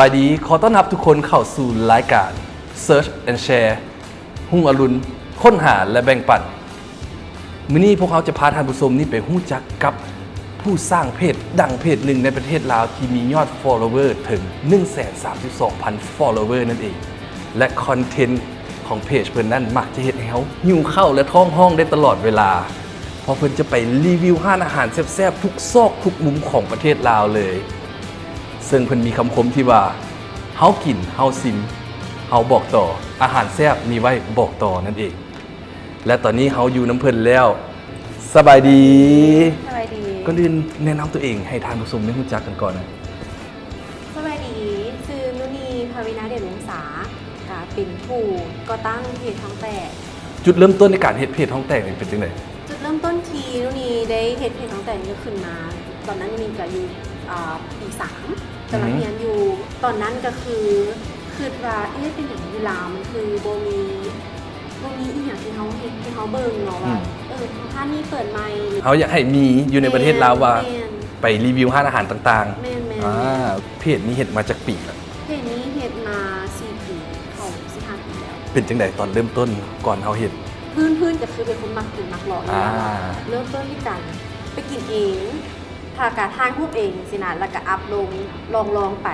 ສະບາຍດີ ຂໍຕ້ອນຮັບທຸກຄົນເຂົ້າສູ່ລາຍການ Search and Share ຮຸ່ງອະລຸນ ຄົ້ນຫາ ແລະ ແບ່ງປັນ. ມື້ນີ້ພວກເຮົາຈະພາທ່ານຜູ້ຊົມນີ້ໄປຮູ້ຈັກກັບຜູ້ສ້າງເພຈດັງເພຈໜຶ່ງໃນປະເທດລາວ ທີ່ມີຍອດ follower ເຖິງ ໜຶ່ງແສນສາມສິບສອງພັນ follower ນັ້ນເອງ ແລະ ຄອນເທັນຂອງເພຈເພິ່ນນັ້ນມັກຈະເຮັດໃຫ້ເຮົາຫິວເຂົ້າ ແລະ ທ້ອງຮ້ອງໄດ້ຕະຫຼອດເວລາ ເພາະເພິ່ນຈະໄປຣີວິວຮ້ານອາຫານແຊບໆ ທຸກຊອກທຸກມຸມຂອງປະເທດລາວເລີຍ. ເຊິ່ງເພິ່ນມີຄຳຄົມທີ່ວ່າ ເຮົາກິນ ເຮົາຊິມ ເຮົາບອກຕໍ່ ອາຫານແຊບມີໄວ້ບອກຕໍ່ນັ້ນເອງ. ແລະ ຕອນນີ້ເຮົາຢູ່ນຳເພິ່ນແລ້ວ. ສະບາຍດີ. ສະບາຍດີ. ກ່ອນອື່ນແນະນຳຕົວເອງໃຫ້ທ່ານຜູ້ຊົມໄດ້ຮູ້ຈັກກັນກ່ອນນະ. ສະບາຍດີ ຊື່ນຸນີ ພາວິນາ ເດດວົງສາ ກະເປັນຜູ້ກໍ່ຕັ້ງເພຈທອງແຕກ. ຈຸດເລີ່ມຕົ້ນໃນການເຮັດເພຈທອງແຕກນີ້ເປັນຈັ່ງໃດ? ຈຸດເລີ່ມຕົ້ນທີ່ນຸນີໄດ້ເຮັດເພຈທອງແຕກນີ້ກໍຂຶ້ນມາ ຕອນນັ້ນນຸນີກໍຢູ່ ອ່າ ປີສາມ ກຳລັງຮຽນຢູ່. ຕອນນັ້ນກໍຄືຄິດວ່າ ເອີ ເປັນຫຍັງຢູ່ລາວມັນຄືບໍ່ມີ ບໍ່ມີອີ່ຫຍັງທີ່ເຮົາເຮັດ ທີ່ເຮົາເບິ່ງເນາະວ່າ ເອີ ຮ້ານນີ້ເປີດໃໝ່ ເຮົາຢາກໃຫ້ມີຢູ່ໃນປະເທດລາວວ່າ ໄປຣີວິວຮ້ານອາຫານຕ່າງໆ. ແມ່ນໆ. ອ່າ ເພຈນີ້ເຮັດມາຈັກປີແລ້ວ? ເພຈນີ້ເຮັດມາສີ່ປີ ເຂົ້າສີ່ຫ້າປີແລ້ວ. ເປັນຈັ່ງໃດຕອນເລີ່ມຕົ້ນ ກ່ອນເຮົາເຮັດ? ພື້ນໆ ກໍຄືເປັນຄົນມັກກິນມັກເລາະຢູ່ແລ້ວເນາະ. ເລີ່ມຕົ້ນທີ່ການໄປກິນເອງ ຖ້າກະຖ່າຍຮູບເອງຊີ້ນະ ແລ້ວກະອັບລົງ ລອງໆ ໄປ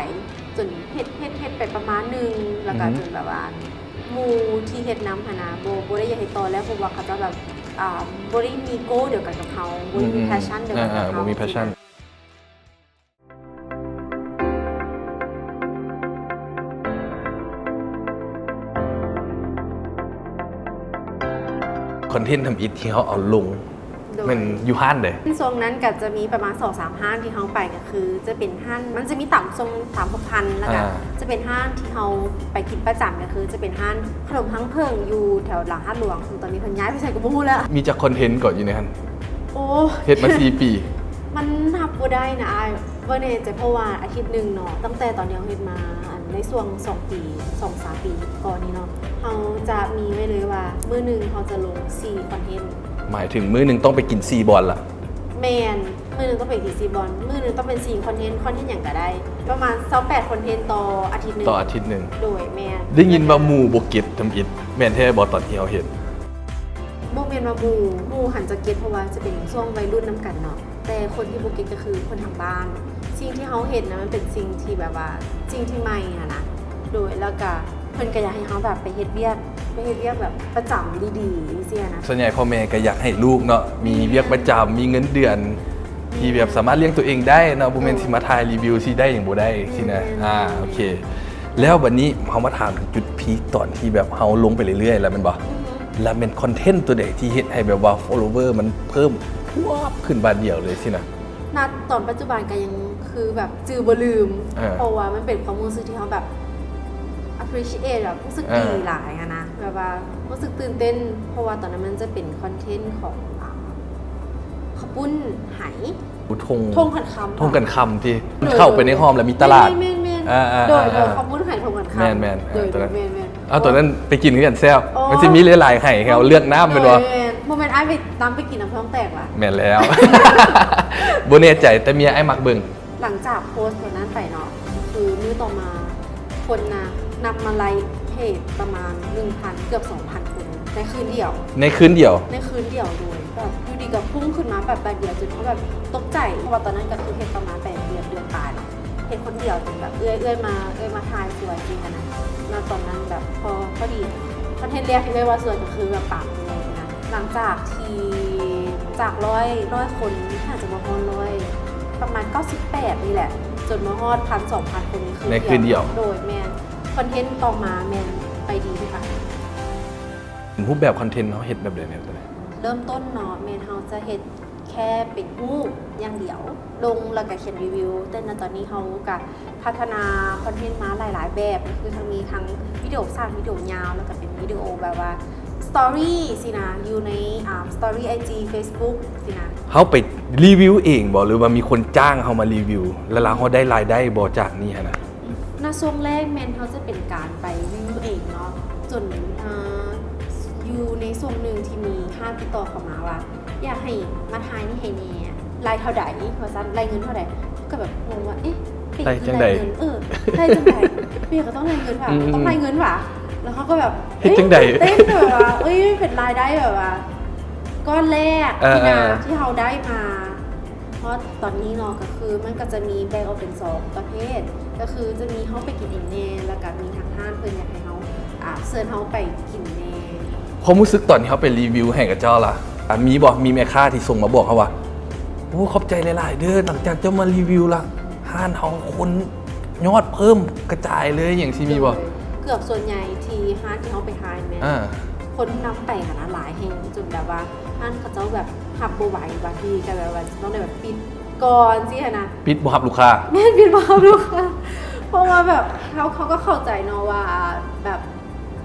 ຈົນເຮັດ ເຮັດ ເຮັດໄປປະມານໜຶ່ງ ແລ້ວກະຈົນແບບວ່າ ໝູ່ທີ່ເຮັດນຳຫັ້ນນະ ບໍ່ ບໍ່ໄດ້ຢາກເຮັດຕໍ່ແລ້ວ ເພາະວ່າເຂົາເຈົ້າແບບ ອ່າ ບໍ່ໄດ້ມີໂກລດຽວກັນກັບເຮົາ ບໍ່ໄດ້ມີແພຊຊັ່ນດຽວກັນກັບເຮົາ ບໍ່ມີແພຊຊັ່ນ. ຄອນເທັນທຳອິດທີ່ເຮົາເອົາລົງ ໂດຍ ແມ່ນຢູ່ຮ້ານໃດ? ຊ່ວງນັ້ນກໍຈະມີປະມານສອງສາມຮ້ານທີ່ເຮົາໄປ ກໍຄືຈະເປັນຮ້ານ ມັນຈະມີຕຳສົ້ມ ຕຳຫົກພັນ ແລ້ວກໍ ອ່າ ຈະເປັນຮ້ານທີ່ເຮົາໄປກິນປະຈຳ ກໍຄືຈະເປັນຮ້ານຂະໜົມຮັງເຜິ້ງຢູ່ແຖວຫຼັງຮ້ານຫຼວງ ຕອນນີ້ເພິ່ນຍ້າຍໄປໃສກໍບໍ່ຮູ້ແລ້ວ. ມີຈັກຄອນເທັນເກາະຢູ່ໃນຫັ້ນ? ໂອ້ ເຮັດມາສີ່ປີ. ມັນນັບບໍ່ໄດ້ນະອ້າຍ ບໍ່ແນ່ໃຈ ເພາະວ່າອາທິດໜຶ່ງເນາະ ຕັ້ງແຕ່ຕອນທີ່ເຮົາເຮັດມາ ອັນ ໃນຊ່ວງສອງປີ ສອງສາມປີກ່ອນນີ້ເນາະ ເຮົາຈະມີໄວ້ເລີຍວ່າ ມື້ໜຶ່ງເຮົາຈະລົງສີ່ຄອນເທັນ. ໝາຍເຖິງມື້ໜຶ່ງຕ້ອງໄປກິນສີ່ບ່ອນລະ? ແມ່ນ ມື້ໜຶ່ງຕ້ອງໄປກິນສີ່ບ່ອນ ມື້ໜຶ່ງຕ້ອງເປັນສີ່ຄອນເທັນ ຄອນເທັນຫຍັງກໍໄດ້ ປະມານຊາວແປດຄອນເທັນຕໍ່ອາທິດໜຶ່ງ ຕໍ່ອາທິດໜຶ່ງ. ໂດຍ ແມ່ນ. ໄດ້ຍິນວ່າໝູ່ບໍ່ເກັດທຳອິດ ແມ່ນແທ້ບໍ່ຕອນທີ່ເຮົາເຮັດ? ບໍ່ແມ່ນວ່າໝູ່ ໝູ່ຫັ້ນຈະເກັດ ເພາະວ່າຈະເປັນຊ່ວງໄວລຸ້ນນຳກັນເນາະ ແຕ່ຄົນທີ່ບໍ່ເກັດກໍຄືຄົນທາງບ້ານ. ສິ່ງທີ່ເຮົາເຮັດນະ ມັນເປັນສິ່ງທີ່ແບບວ່າ ສິ່ງທີ່ໃໝ່ຫັ້ນນະ ໂດຍ ແລ້ວກະເພິ່ນກະຢາກໃຫ້ເຮົາແບບໄປເຮັດວຽກ ໄປເຮັດວຽກແບບປະຈຳດີໆ ຈັ່ງຊີ້ຫັ້ນນະ. ສ່ວນໃຫຍ່ພໍ່ແມ່ກະຢາກໃຫ້ລູກເນາະ ມີວຽກປະຈຳ ມີເງິນເດືອນ ທີ່ແບບສາມາດລ້ຽງຕົວເອງໄດ້ເນາະ ບໍ່ແມ່ນຊິມາຖ່າຍຣີວິວຊິໄດ້ຫຍັງບໍ່ໄດ້ຊີ້ນະ. ອ່າ ໂອເຄ ແລ້ວບັດນີ້ເຮົາມາຖາມເຖິງຈຸດພີກຕອນທີ່ແບບເຮົາລົງໄປເລື້ອຍໆ ແລ້ວແມ່ນບໍ່? ແລ້ວແມ່ນຄອນເທັນຕົວໃດທີ່ເຮັດໃຫ້ແບບວ່າ follower ມັນເພີ່ມພວບຂຶ້ນບາດດຽວເລີຍຊີ້ນະ? ນະຕອນປັດຈຸບັນກໍຍັງຄືແບບຈື່ບໍ່ລືມ ເອີ ເພາະວ່າມັນເປັນຄວາມຮູ້ສຶກທີ່ເຮົາແບບ appreciate ແບບຮູ້ສຶກດີຫຼາຍຫັ້ນນະ ແບບວ່າຮູ້ສຶກຕື່ນເຕັ້ນ ເພາະວ່າຕອນນັ້ນມັນຈະເປັນຄອນເທັນຂອງ ອ່າ ເຂົ້າປຸ້ນໄຫ ທົ່ງ ທົ່ງຂັນຄຳ ທົ່ງຂັນຄຳທີ່ ໂດຍ ເຂົ້າໄປໃນຮ່ອມແລ້ວມີຕະຫຼາດ ແມ່ນໆ ອ່າໆ ໂດຍ ເຂົ້າປຸ້ນໄຫທົ່ງຂັນຄຳ ແມ່ນໆ ໂດຍ ເອີ ໂດຍ ແມ່ນໆ. ເອົາ ຕອນນັ້ນໄປກິນຄືກັນແຊບ ມັນຊິມີຫຼາຍໆ ໃຫ້ເຮົາເລືອກນ້ຳແມ່ນບໍ່? ບໍ່ແມ່ນອ້າຍໄປນຳໄປກິນນຳທ້ອງແຕກຫວາ? ແມ່ນແລ້ວ ບໍ່ແນ່ໃຈ ແຕ່ເມຍອ້າຍມັກເບິ່ງ. ຫຼັງຈາກໂພສຕົວນັ້ນໄປເນາະ ຄືມື້ຕໍ່ມາຄົນນະ ນັບມາໄລເພຈປະມານໜຶ່ງພັນ ເກືອບສອງພັນຄົນໃນຄືນດຽວ ໃນຄືນດຽວ ໃນຄືນດຽວໂດຍ ແບບຢູ່ດີກໍພຸ່ງຂຶ້ນມາແບບບາດດຽວ ຈົນເຮົາແບບຕົກໃຈ ເພາະວ່າຕອນນັ້ນກໍຄືເຮັດປະມານໄປເດືອນ ເດືອນປາຍເນາະ ເຮັດຄົນດຽວ ຈົນແບບເອື້ອຍ ເອື້ອຍມາ ເອື້ອຍມາຖ່າຍຊ່ວຍຊີ້ຫັ້ນນະ. ນະຕອນນັ້ນແບບພໍ ພໍດີຄອນເທັນແລກທີ່ເອື້ອຍວ່າຊ່ວຍກໍຄືແບບປາມເລີຍນະ. ຫຼັງຈາກທີ່ ຈາກຮ້ອຍ ຮ້ອຍຄົນ ໜ້າຈະບໍ່ຮອດຮ້ອຍ ປະມານເກົ້າສິບແປດນີ້ແຫຼະ ຈົນມາຮອດພັນ ສອງພັນຄົນໃນຄືນດຽວ ໃນຄືນດຽວ ໂດຍ ແມ່ນ ຄອນເທັນຕໍ່ມາແມ່ນໄປດີຄືກັນ. ຮູບແບບຄອນເທັນເຮົາເຮັດແບບໃດແດ່? ເລີ່ມຕົ້ນເນາະ ແມ່ນເຮົາຈະເຮັດ ແຄ່ເປັນຮູບຢ່າງດຽວ ລົງແລ້ວກະຂຽນຣີວິວ ແຕ່ນະຕອນນີ້ເຮົາກະພັດທະນາຄອນເທັນມາຫຼາຍໆແບບ ກໍຄືທັງມີທັງວິດີໂອສັ້ນ ວິດີໂອຍາວ ແລ້ວກະເປັນວິດີໂອແບບວ່າສະຕໍຣີຊີ້ນະ ຢູ່ໃນ ອ່າ ສະຕໍຣີໄອຈີ ເຟສບຸກຊີ້ນະ. ເຮົາໄປຣີວິວເອງບໍ່ ຫຼືວ່າມີຄົນຈ້າງເຮົາມາຣີວິວ ແລ້ວເຮົາໄດ້ລາຍໄດ້ບໍ່ຈາກນີ້ຫັ້ນນະ? ນະຊ່ວງແລກແມ່ນເຮົາຈະເປັນການໄປຣີວິວເອງເນາະ ຈົນ ອ່າ ຢູ່ໃນຊ່ວງໜຶ່ງທີ່ມີຮ້ານຕິດຕໍ່ເຂົ້າມາວ່າ ຢາກໃຫ້ມາຖ່າຍນີ້ໃຫ້ແດ່ ໄລເທົ່າໃດວ່າຊັ້ນ ໄລເງິນເທົ່າໃດ ກໍແບບງົງວ່າ ເອະ ໄດ້ຈັ່ງໃດ? ເອີ ໄດ້ຈັ່ງໃດ? ເປັນຫຍັງກໍຕ້ອງໄດ້ເງິນຫວາ? ອືມ ຕ້ອງໄດ້ເງິນຫວາ? ແລ້ວເຮົາກໍແບບ ເຮັດຈັ່ງໃດ? ເອີ ເຕັ້ນແບບວ່າ ເອີຍ ເປັນລາຍໄດ້ແບບວ່າ ກ້ອນແລກ ເອີ ທີ່ນະ ເອີ ທີ່ເຮົາໄດ້ມາ. ເພາະຕອນນີ້ເນາະ ກໍຄືມັນກໍຈະມີແບ່ງອອກເປັນສອງປະເພດ ກໍຄືຈະມີເຮົາໄປກິນເອງແດ່ ແລ້ວກໍມີທາງຮ້ານເພິ່ນຢາກໃຫ້ເຮົາ ອ່າ ເຊີນເຮົາໄປກິນແດ່. ຄວາມຮູ້ສຶກຕອນທີ່ເຮົາໄປຣີວິວໃຫ້ເຂົາເຈົ້າລະ ອ່າ ມີບໍ່? ມີແມ່ຄ້າທີ່ສົ່ງມາບອກເຮົາວ່າ ໂອ້ ຂອບໃຈຫຼາຍໆເດີ ຫຼັງຈາກເຈົ້າມາຣີວິວລະ ຮ້ານເຮົາຄົນຍອດເພີ່ມກະຈາຍເລີຍ ຫຍັງຊີ້ ມີບໍ່? ເກືອບສ່ວນໃຫຍ່ທີ່ຮ້ານທີ່ເຮົາໄປທານແມ່ນ ອ່າ ຄົນນຳໄປຫັ້ນນະຫຼາຍແຮງ ຈົນແບບວ່າຮ້ານເຂົາເຈົ້າແບບຮັບບໍ່ໄຫວ ບາງທີກໍແບບວ່າຕ້ອງໄດ້ແບບປິດກ່ອນຊີ້ຫັ້ນນະ ປິດບໍ່ຮັບລູກຄ້າ. ແມ່ນ ປິດບໍ່ຮັບລູກຄ້າ ເພາະວ່າແບບເຮົາ ເຂົາກໍເຂົ້າໃຈເນາະວ່າແບບ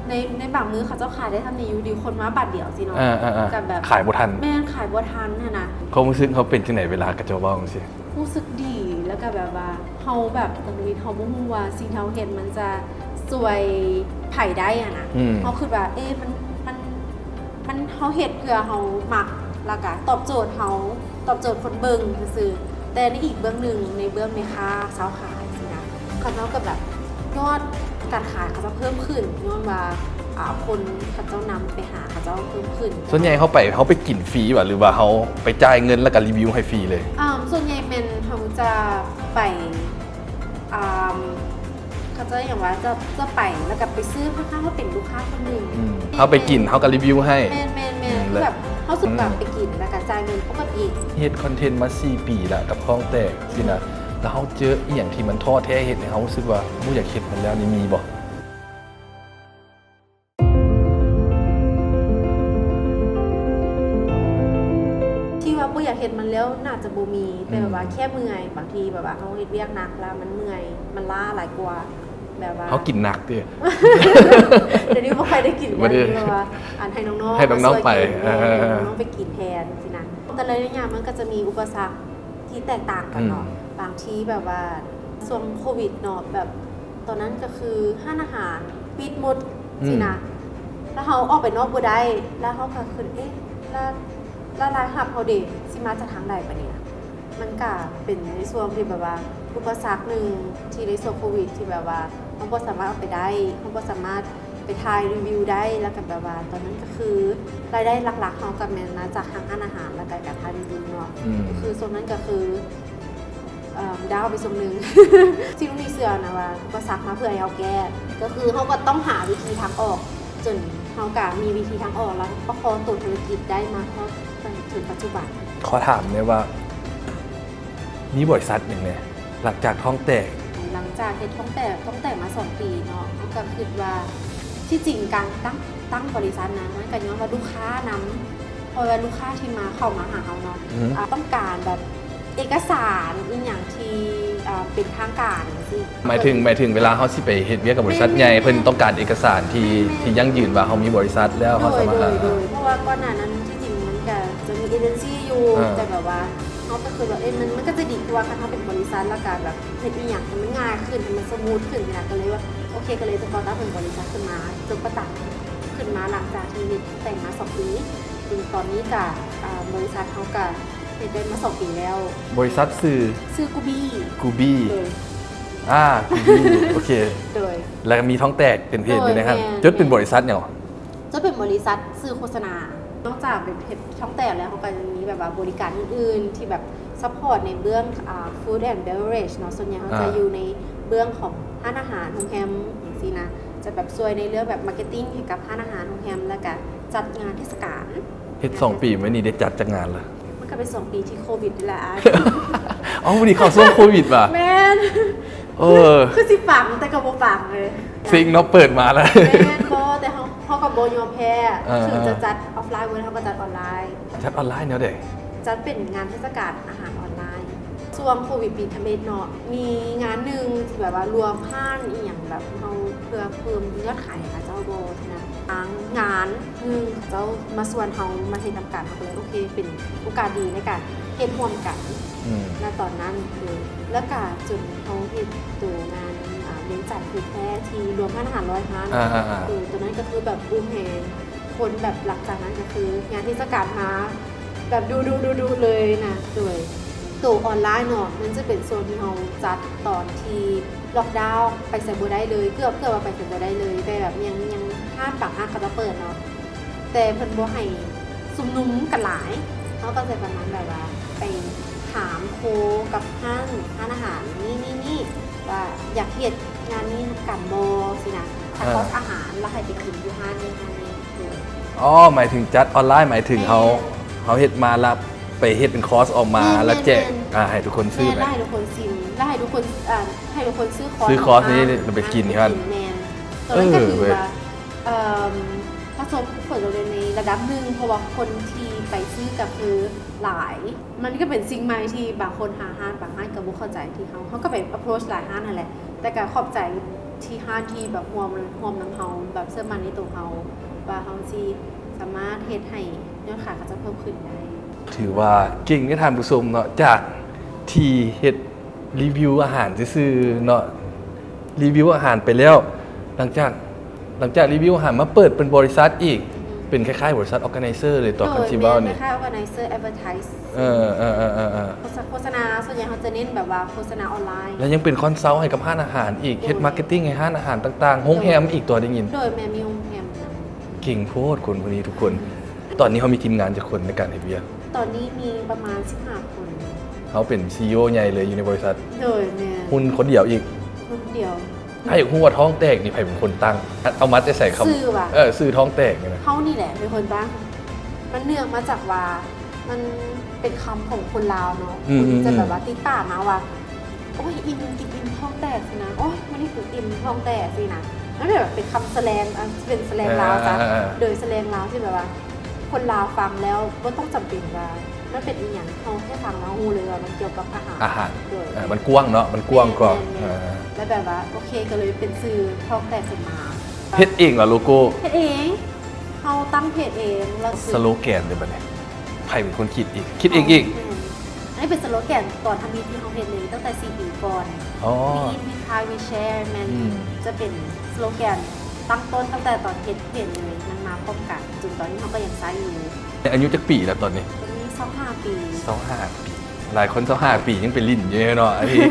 ໃນ ໃນບາງມື້ເຂົາເຈົ້າຂາຍໄດ້ສ່ຳນີ້ ຢູ່ດີຄົນມາບາດດຽວຊີ້ເນາະ ເອີ ເອີ ເອີ ກໍແບບຂາຍບໍ່ທັນ. ແມ່ນ ຂາຍບໍ່ທັນຫັ້ນນະ. ຄວາມຮູ້ສຶກເຮົາເປັນຈັ່ງໃດເວລາເຂົາເຈົ້າເວົ້າຈັ່ງຊີ້? ຮູ້ສຶກດີ ແລ້ວກໍແບບວ່າເຮົາແບບ ທຳອິດເຮົາບໍ່ຮູ້ວ່າສິ່ງທີ່ເຮົາເຮັດມັນຈະຊ່ວຍໃຜໄດ້ຫັ້ນນະ. ອືມ ເຮົາຄິດວ່າ ເອ ມັນ ມັນ ມັນ ເຮົາເຮັດເພື່ອເຮົາມັກ ແລ້ວກະຕອບໂຈດເຮົາ ຕອບໂຈດຄົນເບິ່ງຊື່ໆ ແຕ່ໃນອີກເບື້ອງໜຶ່ງ ໃນເບື້ອງແມ່ຄ້າຊາວຂາຍຊີ້ນະ ເຂົາເຈົ້າກໍແບບຍອດການຂາຍເຂົາເຈົ້າເພີ່ມຂຶ້ນ ຍ້ອນວ່າ ອ່າ ຄົນເຂົາເຈົ້ານຳໄປຫາເຂົາເຈົ້າເພີ່ມຂຶ້ນ. ສ່ວນໃຫຍ່ເຮົາໄປ ເຮົາໄປກິນຟຣີຫວາ ຫຼືວ່າເຮົາໄປຈ່າຍເງິນແລ້ວກໍຣີວິວໃຫ້ຟຣີເລີຍ? ອ່າ ສ່ວນໃຫຍ່ແມ່ນເຮົາຈະໄປ ອ່າ ເຂົາເຈົ້າຫຍັງວ່າ ຈະ ຈະໄປ ແລ້ວກໍໄປຊື້ ເພາະເຮົາເປັນລູກຄ້າຄົນໜຶ່ງ. ອືມ ເຮົາໄປກິນ ເຮົາກໍຣີວິວໃຫ້. ແມ່ນໆໆ ອືມ ຄືແບບເຮົາສຸກ ອືມ ແບບໄປກິນ ແລ້ວກໍຈ່າຍເງິນປົກກະຕິ. ເຮັດຄອນເທັນມາສີ່ປີແລ້ວກັບທ້ອງແຕກຊີ້ນະ ອືມ ແລ້ວເຮົາເຈີອີ່ຫຍັງທີ່ມັນທໍ້ແທ້ ເຮັດໃຫ້ເຮົາຮູ້ສຶກວ່າບໍ່ຢາກເຮັດມັນແລ້ວນີ້ ມີບໍ່? ທີ່ວ່າບໍ່ຢາກເຮັດມັນແລ້ວໜ້າຈະບໍ່ມີ ແຕ່ແບບວ່າ ອືມ ແຄ່ເມື່ອຍ ບາງທີແບບວ່າເຮົາເຮັດວຽກໜັກແລ້ວມັນເມື່ອຍ ມັນລ້າຫຼາຍກວ່າ ແບບວ່າ ເຮົາກິນໜັກຕິ? ດຽວນີ້ບໍ່ຄ່ອຍໄດ້ກິນ ບໍ່ໄດ້ ດຽວນີ້ແບບວ່າ ອັນ ໃຫ້ນ້ອງໆ ໃຫ້ນ້ອງໆໄປ ມາຊ່ວຍກິນ ເອີ ໃຫ້ນ້ອງໆໄປກິນແທນຊີ້ນະ. ແຕ່ລະໄລຍະມັນກໍຈະມີອຸປະສັກທີ່ແຕກຕ່າງກັນເນາະ ອືມ ບາງທີແບບວ່າຊ່ວງໂຄວິດເນາະ ແບບ ຕອນນັ້ນກໍຄືຮ້ານອາຫານປິດໝົດ ອືມ ຊີ້ນະ ແລ້ວເຮົາອອກໄປນອກບໍ່ໄດ້ ແລ້ວເຮົາກໍຄິດ ເອະ ແລ້ວ ແລ້ວລາຍຮັບເຮົາເດ ຊິມາຈາກທາງໃດບາດນີ້ນະ? ມັນກະເປັນໃນຊ່ວງທີ່ແບບວ່າອຸປະສັກໜຶ່ງ ທີ່ໃນຊ່ວງໂຄວິດ ທີ່ແບບວ່າເຮົາບໍ່ສາມາດອອກໄປໄດ້ ເຮົາບໍ່ສາມາດໄປຖ່າຍຣີວິວໄດ້ ແລ້ວກໍແບບວ່າຕອນນັ້ນກໍຄືລາຍໄດ້ຫຼັກໆເຮົາກໍແມ່ນມາຈາກທາງຮ້ານອາຫານ ແລ້ວກໍການຖ່າຍຣີວິວເນາະ ອືມ ກໍຄືຊ່ວງນັ້ນກໍຄື ເອີ່ມ ດາວໄປຊ່ວງໜຶ່ງ ທີ່ລູກນີ້ເຊື່ອນະວ່າ ອຸປະສັກມາເພື່ອໃຫ້ເຮົາແກ້ ກໍຄືເຮົາກໍຕ້ອງຫາວິທີທາງອອກ ຈົນເຮົາກະມີວິທີທາງອອກ ແລ້ວປະຄອງໂຕທຸລະກິດໄດ້ມາຮອດຈົນເຖິງປັດຈຸບັນ. ຂໍຖາມແດ່ວ່າ ມີບໍລິສັດຫຍັງແດ່ ຫຼັງຈາກທ້ອງແຕກ? ຫຼັງຈາກເຮັດທ້ອງແຕກ ທ້ອງແຕກມາສອງປີເນາະ ເຮົາກໍຄິດວ່າ ທີ່ຈິງການຕັ້ງ ຕັ້ງບໍລິສັດນະ ມັນກໍຍ້ອນວ່າລູກຄ້ານຳ ເພາະວ່າລູກຄ້າທີ່ມາ ເຂົ້າມາຫາເຮົາເນາະ ອືມ ອ່າ ຕ້ອງການແບບເອກະສານອີ່ຫຍັງທີ່ ອ່າ ເປັນທາງການຈັ່ງຊີ້. ໝາຍເຖິງ ໝາຍເຖິງເວລາເຮົາຊິໄປເຮັດວຽກກັບບໍລິສັດໃຫຍ່ ແມ່ນໆໆ ເພິ່ນຕ້ອງການເອກະສານທີ່ ແມ່ນໆ ທີ່ຢັ້ງຢືນວ່າເຮົາມີບໍລິສັດແລ້ວ ໂດຍ ເຮົາສາມາດ ໂດຍ ໂດຍ ເພາະວ່າກ່ອນໜ້ານັ້ນທີ່ຈິງມັນກະຈະມີເອເຈັນຊີຢູ່ ເອີ ແຕ່ແບບວ່າເຮົາກໍຄິດວ່າ ເອີ ມັນ ມັນກໍຈະດີກວ່າຄັນເຮົາເປັນບໍລິສັດ ແລ້ວກະແບບເຮັດອີ່ຫຍັງໃຫ້ມັນງ່າຍຂຶ້ນ ໃຫ້ມັນສະມູດຂຶ້ນນະ ກໍເລີຍວ່າ ໂອເຄ ກໍເລີຍຈະກໍ່ຕັ້ງເປັນບໍລິສັດຂຶ້ນມາ ຈົນກໍ່ຕັ້ງຂຶ້ນມາຫຼັງຈາກທີ່ເຮັດ ແຕ່ງມາສອງປີ ຈົນຕອນນີ້ກະ ອ່າ ບໍລິສັດເຮົາກະເຮັດໄດ້ມາສອງປີແລ້ວ. ບໍລິສັດຊື່? ຊື່ກູບີ. ກູບີ ໂດຍ ອ່າ ກູບີ ໂອເຄ ໂດຍ ແລ້ວກະມີທ້ອງແຕກເປັນເພຈ ໂດຍ ນີ້ນະຄັບ ແມ່ນ ຈົດເປັນບໍລິສັດຫຍັງ? ຈົດເປັນບໍລິສັດສື່ໂຄສະນາ. ນອກຈາກແບບເຮັດທ້ອງແຕກແລ້ວ ເຮົາກະຍັງມີແບບວ່າບໍລິການອື່ນໆ ທີ່ແບບ ຊັບພອດໃນເບື້ອງ ອ່າ food and beverage ເນາະ ສ່ວນໃຫຍ່ເຮົາຈະ ອ່າ ຢູ່ໃນເບື້ອງຂອງຮ້ານອາຫານ ໂຮງແຮມ ຈັ່ງຊີ້ນະ ຈະແບບຊ່ວຍໃນເລື່ອງແບບ marketing ໃຫ້ກັບຮ້ານອາຫານ ໂຮງແຮມ ແລ້ວກະຈັດງານເທດສະການ. ເຮັດສອງປີມານີ້ໄດ້ຈັດຈັກງານລະ? ມັນກະເປັນສອງປີທີ່ໂຄວິດນີ້ແຫຼະອ້າຍ. ເອົ້າ ມື້ນີ້ເຂົ້າຊ່ວງໂຄວິດຫວາ? ແມ່ນ ເອີ ຄືຊິປັງແຕ່ກະບໍ່ປັງເລີຍ ເຊັງເນາະ ເປີດມາລະ. ແມ່ນ ບໍ່ ແຕ່ເຮົາ ເຮົາກະບໍ່ຍອມແພ້ ເອີ ເຖິງຈະຈັດອອຟລາຍເວີຍ ເຮົາກະຈັດອອນລາຍ. ຈັດອອນລາຍແນວໃດ? ຈັດເປັນງານເທດສະການອາຫານອອນລາຍ. ຊ່ວງໂຄວິດປີທຳອິດເນາະ ມີງານໜຶ່ງທີ່ແບບວ່າລວມຮ້ານອີ່ຫຍັງແບບເຮົາ ເພື່ອເພີ່ມຍອດຂາຍໃຫ້ເຂົາເຈົ້າບໍ່ນະ ທາງງານໜຶ່ງເຂົາເຈົ້າມາຊວນເຮົາມາເຮັດນຳກັນ ເຮົາກະເລີຍ ໂອເຄ ເປັນໂອກາດດີໃນການເຮັດຮ່ວມກັນ ອືມ ນະຕອນນັ້ນ ເອີ ແລ້ວກະຈົນເຮົາເຮັດໂຕງານ ອ່າ ວຽງຈັນ Food Fair ທີ່ລວມຮ້ານອາຫານຮ້ອຍຮ້ານ ອ່າໆໆ ເອີ ໂຕນັ້ນກະຄືແບບບູມແຮງ ຄົນແບບ ຫຼັງຈາກນັ້ນກະຄືງານເທດສະການມາແບບດຸໆໆເລີຍນະ ໂດຍ ໂຕອອນລາຍເນາະ ມັນຈະເປັນໂຊນທີ່ເຮົາຈັດຕອນທີ່ລັອກດາວ ໄປໃສບໍ່ໄດ້ເລີຍ ເກືອບ ເກືອບວ່າໄປໃສບໍ່ໄດ້ເລີຍ ແຕ່ແບບຍັງ ຍັງ ຮ້ານບາງຮ້ານເຂົາຈະເປີດເນາະ ແຕ່ເພິ່ນບໍ່ໃຫ້ຊຸມນຸມກັນຫຼາຍ ເຮົາກໍຈະປະມານແບບວ່າໄປຖາມໂຄກັບຮ້ານ ຮ້ານອາຫານນີ້ໆໆ ວ່າຢາກເຮັດງານນີ້ນຳກັນບໍ່ຊີ້ນະ ຖ້າຄອສອາຫານ ແລ້ວໃຫ້ໄປກິນຢູ່ຮ້ານນີ້ຮ້ານນີ້. ອໍ ໝາຍເຖິງຈັດອອນລາຍ ໝາຍເຖິງເຮົາ ແມ່ນ ເຮົາເຮັດມາແລ້ວໄປເຮັດເປັນຄອສອອກມາ ແມ່ນ ແລ້ວແຈກ ແມ່ນ ອ່າ ໃຫ້ທຸກຄົນຊື້ ແມ່ນ ໄປ ແລ້ວໃຫ້ທຸກຄົນຊິມ ແລ້ວໃຫ້ທຸກຄົນ ອ່າ ໃຫ້ທຸກຄົນຊື້ຄອສ ຊື້ຄອນນີ້ ແລ້ວໄປກິນ ແລ້ວໄປກິນ ແມ່ນ ເອີ ເອີ ເອີ ກໍເລີຍຖືວ່າ ປະສົບຜົນສຳເລັດໃນລະດັບໜຶ່ງ ເພາະວ່າຄົນທີ່ໄປຊື້ກໍຄືຫຼາຍ ມັນກໍເປັນສິ່ງໃໝ່ທີ່ບາງຄົນ ຫາຮ້ານບາງຮ້ານກໍບໍ່ເຂົ້າໃຈທີ່ເຮົາ ເຮົາກໍໄປ approach ຫຼາຍຮ້ານຫັ້ນແຫຼະ ແຕ່ກໍຂອບໃຈທີ່ຮ້ານທີ່ແບບຮ່ວມ ຮ່ວມນຳເຮົາ ແບບເຊື່ອໝັ້ນໃນໂຕເຮົາ ວ່າເຮົາຊິສາມາດເຮັດໃຫ້ຍອດຂາຍເຂົາເຈົ້າເພີ່ມຂຶ້ນໄດ້. ຖືວ່າເກັ່ງເດ້ທ່ານຜູ້ຊົມເນາະ ຈາກທີ່ເຮັດ ຣີວິວອາຫານຊື່ໆເນາະ ຣີວິວອາຫານໄປແລ້ວ ຫຼັງຈາກ ຫຼັງຈາກຣີວິວອາຫານມາເປີດເປັນບໍລິສັດອີກ ອືມ ເປັນຄ້າຍໆບໍລິສັດ organizer ເລີຍ ໂດຍ ຕອນຄັນຊິເວົ້ານີ້ ແມ່ນຄ້າຍໆ organizer advertise ເອີ ເອີ ໂຄສະ ໂຄສະນາ ສ່ວນໃຫຍ່ເຮົາຈະເນັ້ນແບບວ່າໂຄສະນາອອນລາຍ ແລ້ວຍັງເປັນ consult ໃຫ້ກັບຮ້ານອາຫານອີກ ໂດຍ ເຮັດ marketing ໃຫ້ຮ້ານອາຫານຕ່າງໆ ໂຮງແຮມອີກຕົວະ ໄດ້ຍິນ ໂດຍ ແມ່ນ ມີໂຮງແຮມນຳ. ເກັ່ງໂພດຄົນຜູ້ນີ້ທຸກຄົນ. ຕອນນີ້ເຮົາມີທີມງານຈັກຄົນໃນການເຮັດວຽກ? ຕອນນີ້ມີປະມານສິບຫ້າຄົນ. ເຮົາເປັນ CEO ໃຫຍ່ເລີຍຢູ່ໃນບໍລິສັດ. ໂດຍ ແມ່ນ. ຮຸ່ນຄົນດຽວອີກ? ຄົນດຽວ. ອ້າຍ ຢາກຮູ້ວ່າທ້ອງແຕກນີ້ໃຜເປັນຄົນຕັ້ງ? ເອົາມາແຕ່ໃສຄຳ ຊື່ຫວາ? ເອີ ຊື່ທ້ອງແຕກນີ້ນະ? ເຮົານີ້ແຫຼະເປັນຄົນຕັ້ງ. ມັນເນື່ອງມາຈາກວ່າ ມັນເປັນຄຳຂອງຄົນລາວເນາະ. ອືມໆໆ. ຄົນຈະແບບວ່າຕິດປາກມາວ່າ ໂອ້ຍ ອີ່ມ ກິນອີ່ມທ້ອງແຕກຊີ້ນະ ໂອ້ຍ ມື້ນີ້ກູອີ່ມທ້ອງແຕກຊີ້ນະ ມັນແບບເປັນຄຳສະແລງ ເປັນສະແລງລາວຊະ ເອີ ໂດຍສະແລງລາວທີ່ແບບວ່າຄົນລາວຟັງແລ້ວບໍ່ຕ້ອງຈຳເປັນວ່າມັນເປັນອີ່ຫຍັງ ເຮົາແຄ່ຟັງເຮົາຮູ້ເລີຍວ່າມັນກ່ຽວກັບອາຫານ ອາຫານ ໂດຍ ເອີ ມັນກວ້າງເນາະ ມັນກວ້າງກວ່າ ແມ່ນໆ ເອີ ແລ້ວແບບວ່າ ໂອເຄ ກໍເລີຍເປັນຊື່ທ້ອງແຕກຂຶ້ນມາ. ເຮັດເອງເຫລອໂລໂກ້? ເຮັດເອງ ເຮົາຕັ້ງເພຈເອງ ແລ້ວສະໂລແກນເດ້ບັດນີ້ ໃຜເປັນຄົນຄິດອີກ? ຄິດເອງອີກ? ແມ່ນ. ອັນນີ້ເປັນສະໂລແກນຕອນທຳອິດທີ່ເຮົາເຮັດເລີຍ ຕັ້ງແຕ່ສີ່ປີກ່ອນ. ອໍ We Eat, We Try, We Share ແມ່ນ ອືມ ຈະເປັນສະໂລແກນຕັ້ງຕົ້ນຕັ້ງແຕ່ຕອນເຮັດເພຈເລີຍ ມັນມາພ້ອມກັນ ຈົນຕອນນີ້ເຮົາກໍຍັງໃຊ້ຢູ່. ອາຍຸຈັກປີແລ້ວຕອນນີ້? ຕອນນີ້ຊາວຫ້າປີ. ຊາວຫ້າປີ ຫຼາຍຄົນຊາວຫ້າປີຍັງໄປຫຼິ້ນຢູ່ເນາະ ອັນນີ້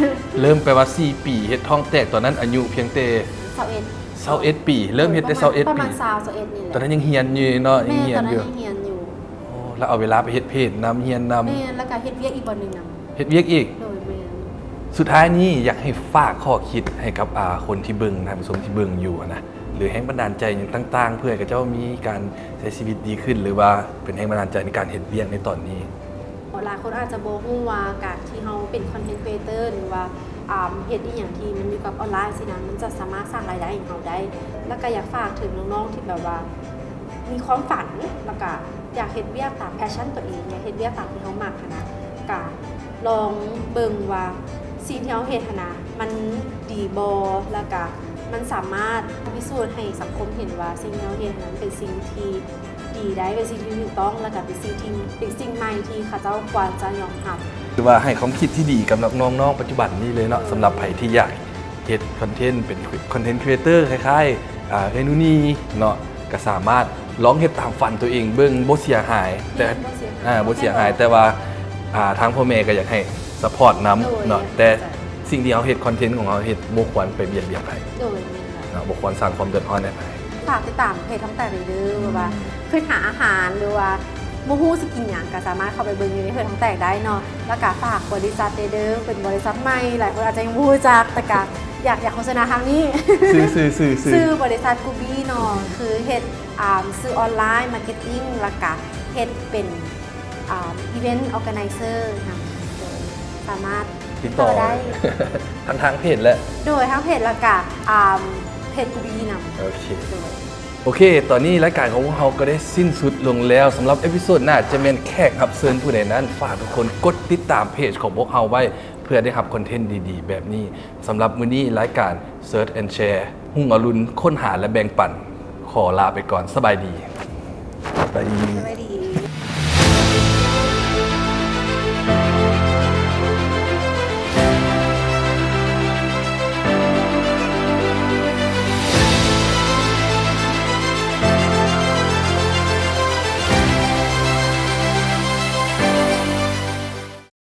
ເລີ່ມໄປວ່າສີ່ປີ ເຮັດທ້ອງແຕກ ຕອນນັ້ນອາຍຸພຽງແຕ່ຊາວເອັດ ຊາວເອັດປີ ເລີ່ມເຮັດແຕ່ຊາວເອັດປີ ປະມານຊາວ ຊາວເອັດນີ້ແຫຼະ ຕອນນັ້ນຍັງຮຽນຢູ່ເນາະ ແມ່ນ ຍັງຮຽນຢູ່ ຕອນນັ້ນຍັງຮຽນຢູ່. ໂອ້ ແລ້ວເອົາເວລາໄປເຮັດເພຈນຳ ຮຽນນຳ ແມ່ນ ແລ້ວກະເຮັດວຽກອີກບ່ອນໜຶ່ງນຳ ເຮັດວຽກອີກ ໂດຍ ແມ່ນ. ສຸດທ້າຍນີ້ຢາກໃຫ້ຝາກຂໍ້ຄິດໃຫ້ກັບ ອ່າ ຄົນທີ່ເບິ່ງ ທ່ານຜູ້ຊົມທີ່ເບິ່ງຢູ່ຫັ້ນນະ ຫຼືແຮງບັນດານໃຈຫຍັງຕ່າງໆ ເພື່ອໃຫ້ເຂົາເຈົ້າມີການໃຊ້ຊີວິດດີຂຶ້ນ ຫຼືວ່າເປັນແຮງບັນດານໃຈໃນການເຮັດວຽກໃນຕອນນີ້. ຫຼາຍຄົນອາດຈະບໍ່ຮູ້ວ່າການທີ່ເຮົາເປັນ content creator ຫຼືວ່າ ອ່າ ເຮັດອີ່ຫຍັງທີ່ມັນຢູ່ກັບອອນລາຍຊີ້ນະ ມັນຈະສາມາດສ້າງລາຍໄດ້ໃຫ້ເຮົາໄດ້ ແລ້ວກະຢາກຝາກເຖິງນ້ອງໆທີ່ແບບວ່າມີຄວາມຝັນ ແລ້ວກະຢາກເຮັດວຽກຕາມ passion ຕົວເອງ ຢາກເຮັດວຽກຕາມທີ່ເຮົາມັກຫັ້ນນະ ກະລອງເບິ່ງວ່າສິ່ງທີ່ເຮົາເຮັດຫັ້ນນະ ມັນດີບໍ່ ແລ້ວກະມັນສາມາດພິສູດໃຫ້ສັງຄົມເຫັນວ່າສິ່ງທີ່ເຮົາເຮັດຫັ້ນນະ ມັນເປັນສິ່ງທີ່ ດີໄດ້ ເປັນສິ່ງທີ່ຖືກຕ້ອງ ແລ້ວກະເປັນສິ່ງທີ່ ເປັນສິ່ງໃໝ່ທີ່ເຂົາເຈົ້າຄວນຈະຍອມຮັບ. ຖືວ່າໃຫ້ຄວາມຄິດທີ່ດີກັບນ້ອງໆປັດຈຸບັນນີ້ເລີຍເນາະ ເອີ ສຳລັບໃຜທີ່ຢາກເຮັດຄອນເທັນ ເປັນຄອນເທັນຄຣີເອເຕີຄ້າຍໆ ອ່າ ເອື້ອຍນູນີເນາະ ກະສາມາດລອງເຮັດຕາມຝັນຕົວເອງເບິ່ງ ບໍ່ເສຍຫາຍ ແຕ່ ແມ່ນ ບໍ່ເສຍຫາຍ ອ່າ ບໍ່ເສຍຫາຍ ແຕ່ວ່າ ອ່າ ທາງພໍ່ແມ່ກະຢາກໃຫ້ support ນຳ ໂດຍ ເນາະ ແຕ່ ເຂົ້າໃຈ ສິ່ງທີ່ເຮົາເຮັດຄອນເທັນຂອງເຮົາເຮັດບໍ່ຄວນໄປບຽດບຽນໃຜ ໂດຍ ແມ່ນແລ້ວ ເນາະ ບໍ່ຄວນສ້າງຄວາມເດືອດຮ້ອນໃຫ້ໃຜ. ຝາກຕິດຕາມເພຈທ້ອງແຕກເດີ ອືມ ວ່າຄືຫາອາຫານ ຫຼືວ່າບໍ່ຮູ້ຊິກິນຫຍັງ ກະສາມາດເຂົ້າໄປເບິ່ງຢູ່ໃນເພຈທ້ອງແຕກໄດ້ເນາະ ແລ້ວກະຝາກບໍລິສັດເດີ ເປັນບໍລິສັດໃໝ່ ຫຼາຍຄົນອາດຈະຍັງບໍ່ຮູ້ຈັກ ແຕ່ກະຢາກ ຢາກໂຄສະນາທາງນີ້ ຊື່ ຊື່ ຊື່ ຊື່ ຊື່ບໍລິສັດກູບີເນາະ ຄືເຮັດ ອ່າ ສື່ອອນລາຍ ມາເກັດຕິ້ງ ແລ້ວກະເຮັດເປັນ ອ່າ event organizer ນຳ ໂດຍສາມາດຕິດຕໍ່ໄດ້ ທັງທາງເພຈແຫຼະ ໂດຍ ທາງເພຈ ແລ້ວກະ ອ່າ ເພຈກູບີນຳ ໂອເຄ ໂດຍ ໂອເຄ ຕອນນີ້ລາຍການຂອງພວກເຮົາກໍໄດ້ສິ້ນສຸດລົງແລ້ວ ສຳລັບເອພິໂຊດໜ້າຈະແມ່ນແຂກຮັບເຊີນຜູ້ໃດນັ້ນ ຝາກທຸກຄົນກົດຕິດຕາມເພຈຂອງພວກເຮົາໄວ້ ເພື່ອໄດ້ຮັບຄອນເທັນດີໆແບບນີ້. ສຳລັບມື້ນີ້ລາຍການ Search and Share ຮຸ່ງອະລຸນຄົ້ນຫາ ແລະ ແບ່ງປັນ ຂໍລາໄປກ່ອນ ສະບາຍດີ ສະບາຍດີ ສະບາຍດີ.